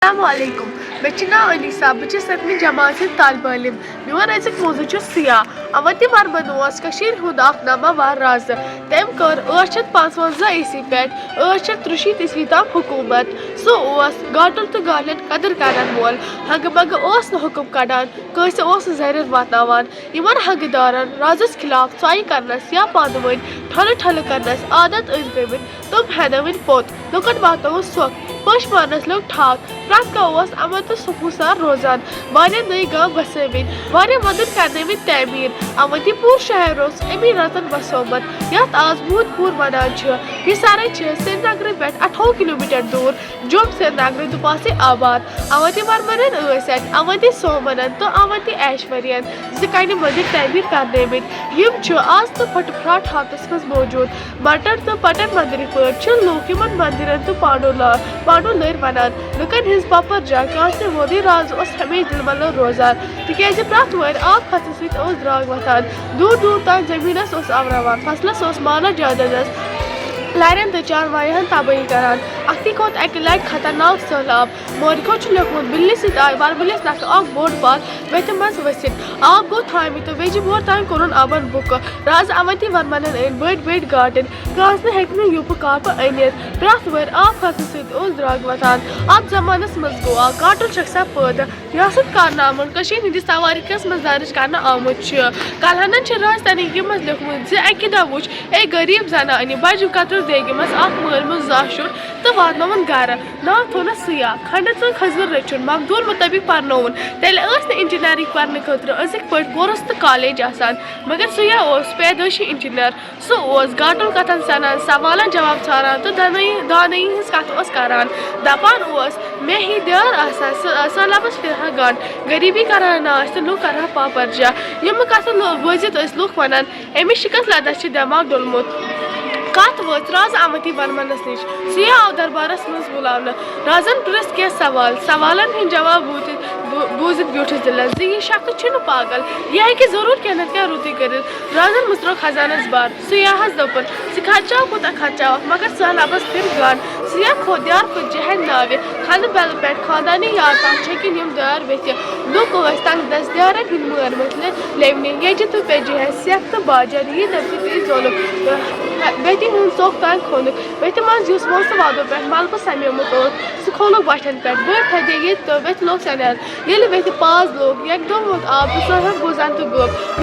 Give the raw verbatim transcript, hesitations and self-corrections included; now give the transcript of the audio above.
السلام علیکم، مےٚ چھُ ناو انیسا، بہٕ چھَس ستمہِ جماعت ہٕنٛز طالبہٕ علم۔ میون أزیُک موضوع چھُ سیاح۔ اونتی ورمن اوس کٔشیٖرِ ہُنٛد اکھ ناماوار رازٕ۔ تٔمۍ کٔر ٲٹھ شیٚتھ پانٛژوَنٛزاہ عیسوی پٮ۪ٹھ ٲٹھ شیٚتھ ترُشیٖتھ عیسوی تام حکوٗمت۔ سُہ اوس گاٹُل تہٕ گالٮ۪ن قدٕر کرن وول۔ ہنٛگہٕ منٛگہٕ اوس نہٕ حُکُم کڑان، کٲنٛسہِ اوس نہٕ زرٮ۪ر واتناوان۔ یِمن ہنٛگہٕ دارن رازس خلاف ژۄیہِ کرنس یا پانہٕ ؤنۍ ٹھۄلہٕ ٹھۄلہٕ کرنس عادت ٲسۍ گٔمٕتۍ، تِم ہٮ۪نٲوِن پوٚت، لُکن واتنٲوٕن سۄکھ، پٲشۍ مارنس لوٚگ ٹھاکھ۔ پرٛٮ۪تھ کانٛہہ اوس امن تہٕ سکوٗن سان روزان۔ واریاہ نٔوۍ گام بسٲوِتھ، واریاہ وَدُن کرنٲوِتھ تعمیٖر۔ اونتی پوٗر شہر اوس اَمی رازن بسومُت، یَتھ آز موٗد پوٗر وَنان چھِ۔ یہِ سرحد چھِ سرینگرٕ پٮ۪ٹھ اَٹھووُہ کِلوٗ میٖٹر دوٗر، جوٚم سرینگرٕ دُپاسٕے آباد۔ اونتی ورمنن ٲسۍ اَتہِ اونتی سومنن تہٕ اونتی ایشورین زٕ کنہِ مٔنٛدِر تعمیٖر کرنٲومٕتۍ۔ یِم چھِ آز تہٕ پھٕٹہٕ پھراٹ حالتس منٛز موجوٗد۔ مٹن تہٕ پٹن مندرٕکۍ پٲٹھۍ چھِ لوٗکھ یِمن مندرن تہٕ پانڈو لا-، پانڈو لٲرۍ ونان۔ لُکن ہٕنٛز پپر جاے کانٛسہِ وودی راز اوس ہمیشہِ دِلہٕ منٛز روزان، تِکیازِ پرٛٮ۪تھ وٲرۍ آب کھسنہٕ سۭتۍ اوس درٛاگ وۄتھان۔ دوٗر دوٗر تام زٔمیٖنس اوس آب راوان، فصلس اوس مانا جادادس لرٮ۪ن تہٕ چاروایہن تبٲہی کران۔ اَکھتُے کھوٚت اَکہِ لٹہِ خطرناک سٔہلاب۔ مورخو چھُ لیوٚکھمُت، بِلہِ سۭتۍ آیہِ ورمُلِس نکھٕ اکھ بوٚڑ بال ویتھِ منٛز ؤسِتھ۔ آب گوٚو تھامہِ تہٕ ویجہِ بور تام کوٚرُن آبن بُکہٕ۔ رازٕ اونتی ورمنن أنۍ بٔڑۍ بٔڑۍ گاٹٕنۍ۔ کانٛہہ نہٕ ہیٚکہِ نہٕ یوٗپہٕ کاپہٕ أنِتھ۔ پرٛٮ۪تھ ؤرۍ آب کھسنہٕ سۭتۍ اوس درٛاگ وۄتھان۔ اتھ زمانس منٛز گوٚو اکھ گاٹُل شخصا پٲدٕ، یُس کارنامن کٔشیٖرِ ہٕنٛدِس توٲریٖخس منٛز درٕج کرنہٕ آمُت چھُ۔ کلہنن چھِ رازدانگی منٛز لیوٚکھمُت زِ اکہِ دۄہ وُچھ أکۍ غریٖب زنانہِ بجہِ قطرس دیگہِ منٛز اکھ مٲلۍ موٚنٛڈ زاشُر تہٕ واتنووُن گرٕ۔ ناو تھوونس سیاح۔ کھنڈٕ تہٕ کھٔزٕر رٔچھُن۔ مقدوٗر مُطٲبِق پرنووُن۔ تیٚلہِ ٲس نہٕ انجینئرنگ پرنہٕ خٲطرٕ أزِکۍ پٲٹھۍ کورس تہٕ کالج آسان، مگر سیاح اوس پیدٲیشی انجینئر۔ سُہ اوس گاٹُل کتھن سنان، سوالن جواب ژھاران تہٕ دانٲیی، دانٲیی ہٕنٛز کتھ اوس کران۔ دپان اوس، مےٚ ہی دیار آسہٕ ہا، سہلابس پھرِ ہا گنڈ، غریبی کرہا ناش تہٕ لوٗکھ کرہا پاپر جا۔ یِم کتھٕ لو-، بوٗزِتھ ٲسۍ لوٗکھ ونان، أمِس شِکس لدس چھِ دٮ۪ماغ ڈوٚلمُت۔ کتھ وٲژ راز اونتی ورمنس نِش۔ سُہ آو دربارس منٛز بُلاونہٕ۔ رازن پرٛژھ کینٛہہ سوال۔ سوالن ہٕنٛدۍ جواب بوٗزِتھ، بو-، بوٗزِتھ بیوٗٹھُس دِلس زِ یہِ شخص چھُنہٕ پاگل۔ یہِ ہیٚکہِ ضروٗر کینٛہہ نتہٕ کینٛہہ رُتُے کٔرِتھ۔ رازن مُژروو خزانس بار۔ سیاحس دوٚپُن، ژٕ خرچاوکھ کوٗتاہ خرچاوکھ، مگر سہلابس پھِر گنڈ۔ سیاح کھوٚت دیار پھٔتۍ جہنٛدِ ناوِ۔ خانہٕ بلہٕ پٮ۪ٹھ خاندانی یاد تام چھٔکِن یِم دیار ویٚتھِ۔ لوٗکھ ٲسۍ تنگ دست دیارن ہٕنٛدۍ مٲر مٔتلہِ لیونہِ۔ ییٚجہِ تہٕ پٮ۪جہِ ہٮ۪تھ سٮ۪کھ تہٕ باجر، یہِ دٔپتہٕ تہِ ظُلُم۔ ویٚتہِ ہُنٛد ژوٚک تام کھوٚنُکھ۔ ویٚتھِ منٛز یُس وونٛسہٕ وادو پٮ۪ٹھ ملبہٕ سمیومُت اوس، سُہ کھولُکھ بۄچھن پٮ۪ٹھ۔ بٔڑۍ تھدے ییٚتہِ تہٕ ویٚتھِ لوٚگ سٮ۪نٮ۪ر۔ ییٚلہِ ویٚتھِ پاس لوٚگ، یکدم ووت آب تہٕ سۄ ہیوٚک بُزن تہٕ گوٚب۔